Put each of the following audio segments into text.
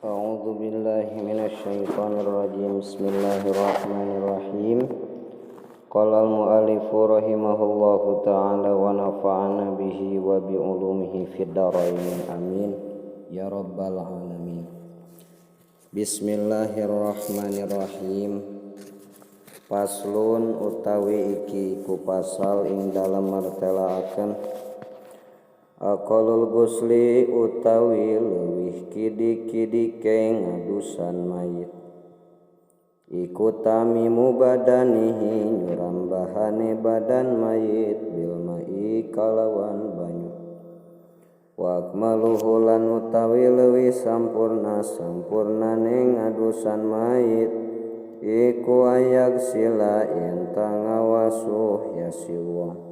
A'udzu billahi minasyaitonir rajim. Bismillahirrahmanirrahim. Qala al-mu'allifu rahimahullahu ta'ala wa nafa'ana bihi wa bi ulumihi fid dharain. Amin ya rabbal alamin. Bismillahirrahmanirrahim. Faslun utawi iki iku pasal ing dalem martelaaken aqallul gusli utawi leuwih kidik-kidike ngadusan mayit iku tamimu badanihi nyurambahane badan mayit bil ma'i kalawan banyu wa akmaluhu lan utawi leuwih sampurna sampurnane ngadusan mayit iku ayak sila yen tangawasuh ya si wong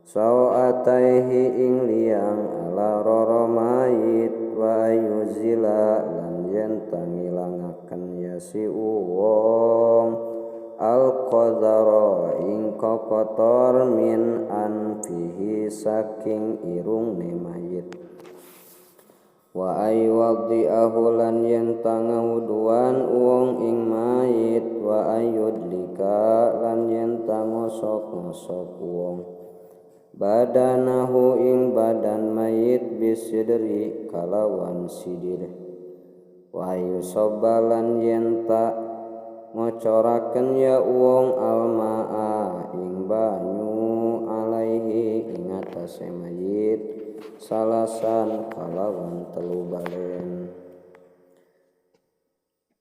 sawataihi ing liang ala roro mayit wa ayuzila lan yen tangilangaken ya si wong al qadara ing kokotor min anfihi saking irungne mayit wa aywadhi'ahu lan yen tangawuduan wong ing mayit wa ayudlika lan yen tangosok-ngosok wong badanahu ing badan mayit bisidri kalawan sidir wa yusobbalan yen ta ngocoraken ya wong almaa ing banyu alaihi ing atase mayit salasan kalawan telu balen.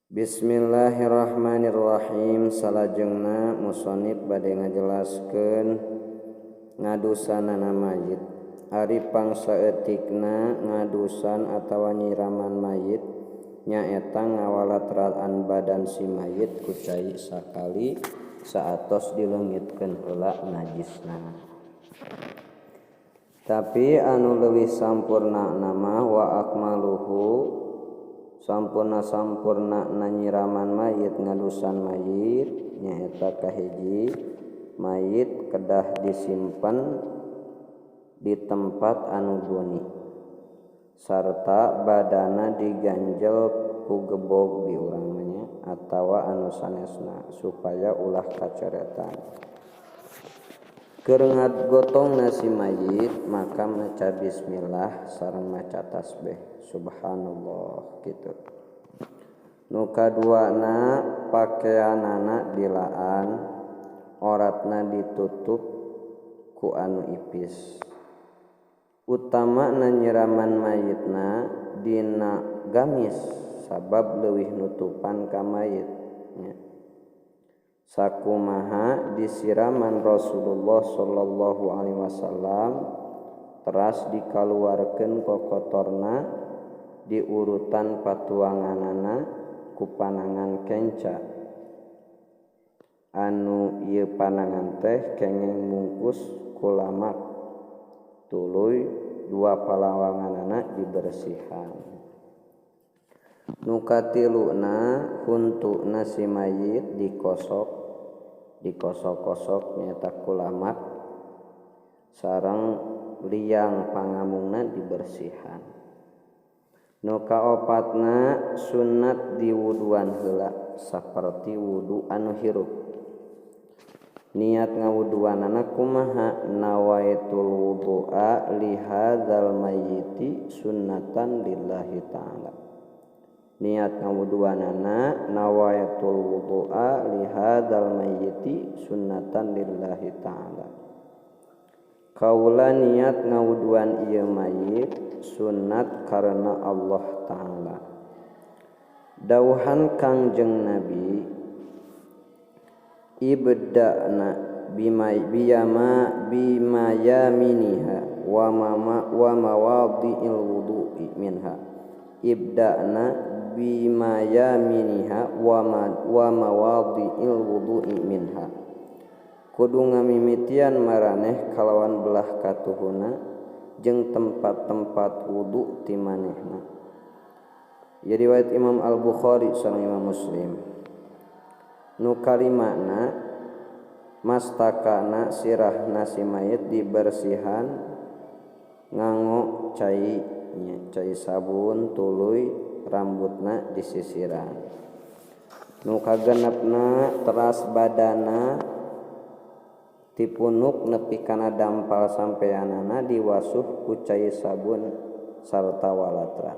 Bismillahirrahmanirrahim. Salajengna musonib bade ngajelaskeun ngadusanana mayit. Ari pangsaeutikna ngadusan atawa nyiraman mayit nyaeta ngawalatraan badan si mayit ku cai sakali saatos dileungitkeun heula najisna. Tapi anu leuwih sampurna nama wa akmaluhu sampurna-sampurna nyiraman mayit ngadusan mayit nyaeta kahiji mayit kedah disimpan di tempat anu goni sarta badana diganjel ku gebog di urang nya atawa anu sanesna supaya ulah kaceretan. Keur gotong nasi mayit maka maca bismillah sareng maca tasbih subhanallah gitu. Nu kaduana pakeanana dilaan oratna ditutup ku anu ipis. Utamana nyiraman mayitna dina gamis sabab leuwih nutupan ka mayit nya. Sakumaha disiraman Rasulullah sallallahu alaihi wasallam teras dikaluarkeun kokotorna diurutan patuanganana ku panangan kenca anu ieu panangan teh kengeng mungkus kulamak tuluy dua palawanganana dibersihan. Nu katiluna huntuna si mayit dikosok dikosok-kosok nyaeta kulamak sareng liang pangamungna dibersihan. Nu kaopatna sunat diwuduan heula saperti wudu anu hirup. Niat ngawuduanana kumaha nawaitul wudu'a li hadzal mayyiti sunnatan lillahi ta'ala. Niat ngawuduanana nawaitul wudu'a li hadzal mayyiti sunnatan lillahi ta'ala. Kaula niat ngawuduan ieu mayit sunat karena Allah ta'ala. Dawuhan Kangjeng Nabi ibda'na bima biyama bima yaminiha wa mama wa mawadhi'il wudu'i minha. Ibda'na bima yaminiha wa mawadhi'il wudu'i minha. Kudu ngamimitian maraneh kalawan belah katuhuna jeung tempat-tempat wudu ti manehna. Ieu riwayat Imam Al-Bukhari sareng Imam Muslim. Nu kalimana mastakana sirahna si mayit dibersihan nganggo cai nya cai sabun tuluy rambutna disisiran. Nu kagenepna teras badana tipunuk nepi kana dampal sampeanana diwasuh ku cai sabun sarta walatra.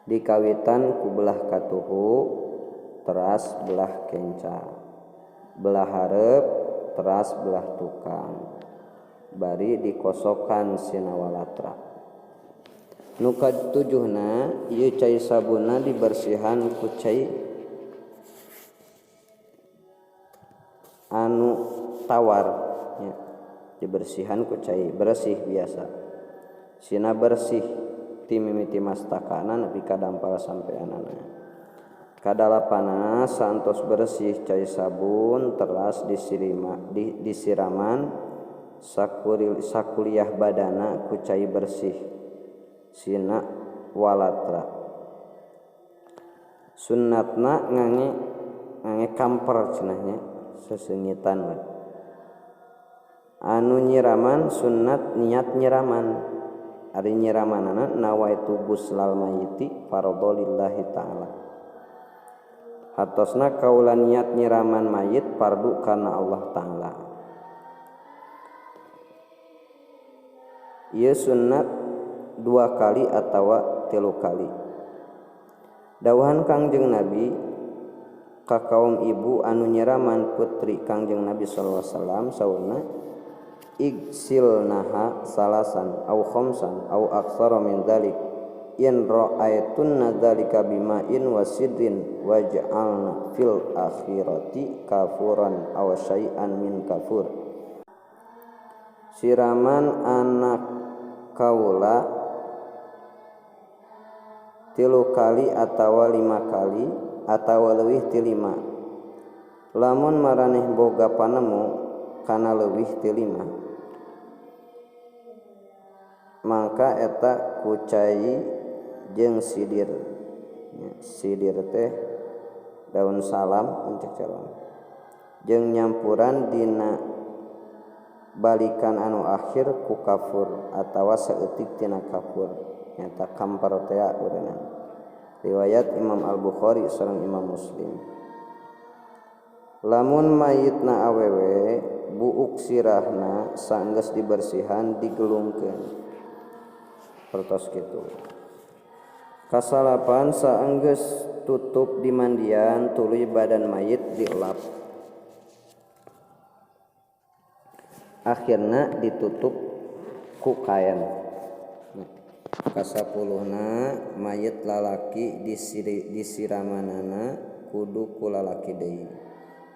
Dikawitan ku belah katuhu teras belah kenca, belah hareup teras belah tukang, bari dikosokan sina walatra. Nu katujuhna ieu cai sabunna dibersihan ku cai anu tawar nya, dibersihan ku cai bersih biasa sina bersih ti mimiti mastakana nepi ka dampal sampeanana. Kadalapana saantos bersih cai sabun teras disiraman sakuliah badana ku cai bersih sina walatra. Sunnatna ngange kamper cenah nya, sesengitan we. Anu nyiraman sunnat niat nyiraman. Ari nyiramanana nawaitu guslal mayiti fardhu lillahi ta'ala. Hatosna kaula niat nyiraman mayit fardu kana Allah ta'ala. Ieu sunnat 2 kali atawa 3 kali. Dawuhan Kangjeng Nabi ka kaum ibu anu nyiraman putri Kangjeng Nabi sallallahu alaihi wasallam saurna igsilnaha salasan au khamsan au aktsara min dzalik in ra'aytunna dzalika bima'in wasidrin waj'alna fil akhirati kafuran aw syai'an min kafur. Siraman anak kaula 3 kali atawa 5 kali atawa leuwih ti 5. Lamun maraneh boga panemu kana leuwih ti 5 mangka eta ku cai jeung sidir. Sidir teh daun salam untuk calon jeung nyampuran dina balikan anu akhir ku kafur atawa saeutik tina kafur nyata kamper tea ureunana. Riwayat Imam Al-Bukhari sareng Imam Muslim. Lamun mayitna awewe buuk sirahna saenggeus dibersihan digelungkeun pertos kitu. Kasalapan saenggeus tutup dimandian tuluy badan mayit dielap. Akhirna ditutup ku kain. Kasapuluhna mayit lalaki disiramanana kudu ku lalaki deui.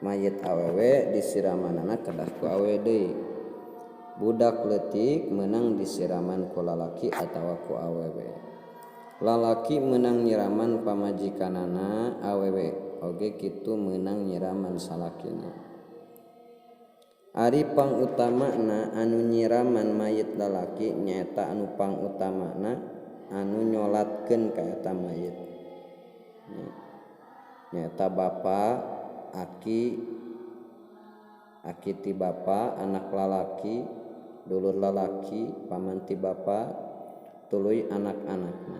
Mayit awewe disiramanana kedah ku awewe deui. Budak leutik meunang disiraman ku lalaki atawa ku awewe. Lalaki meunang nyiraman pamajikanana awewe oge kitu meunang nyiraman salakina. Ari pangutamana anu nyiraman mayit lalaki nyaeta anu pangutamana anu nyolatkeun ka eta mayit. Nyaeta bapa, aki, aki ti bapa, anak lalaki, dulur lalaki, paman ti bapa, tuluy anak-anakna.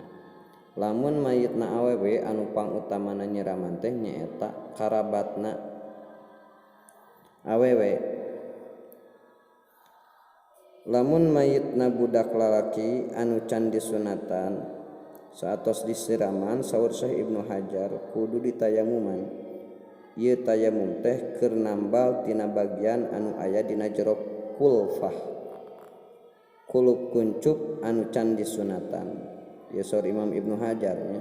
Lamun mayitna awewe anu pangutamana nyiraman teh nyaeta karabatna awewe. Lamun mayitna budak lalaki anu can disunatan saatos disiraman saur Syekh Ibnu Hajar kudu ditayamuman. Ieu tayamum teh keur nambal tina bagian anu aya dina jero kulfah kulup kuncup anu can disunatan. Ieu saur Imam Ibnu Hajar nya.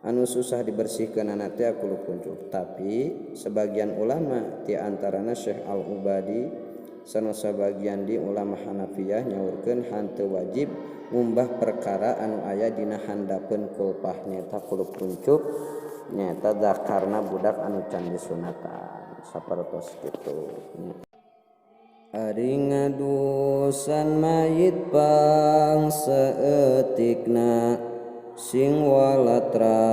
Anu susah dibersihkeunana teh kulup kuncup, tapi sebagian ulama ti antarana Syekh Al-Ubadi sana sabagian di ulama Hanafiyah nyaurkeun hanteu wajib ngumbah perkara anu aya dina handapeun kulpah nyaeta kulup kuncup nyaeta zakarna budak anu can disunatan sapertos kitu. Ari ngadusan mayit pang saeutikna sing walatra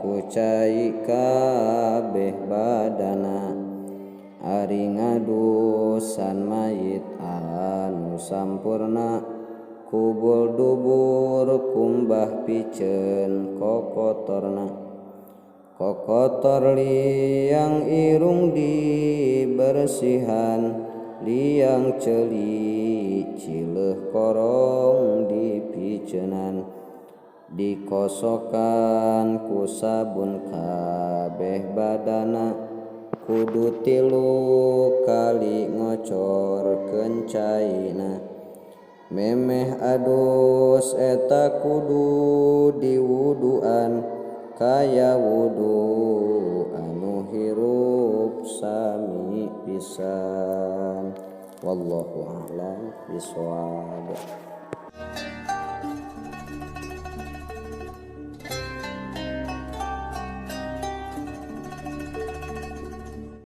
ku cai kabeh badana. Ari ngadusan mayit anu sampurna Kubul dubur kumbah piceun kokotorna. Kokotor liang irung dibersihan, liang ceuli cileuh korong dipiceunan. Dikosokan ku sabun kabeh badana, kudu 3 kali ngocorkeun caina. Memeh adus eta kudu diwuduan, kaya wudu anu hirup sami pisan. Wallahu a'lam bishawab.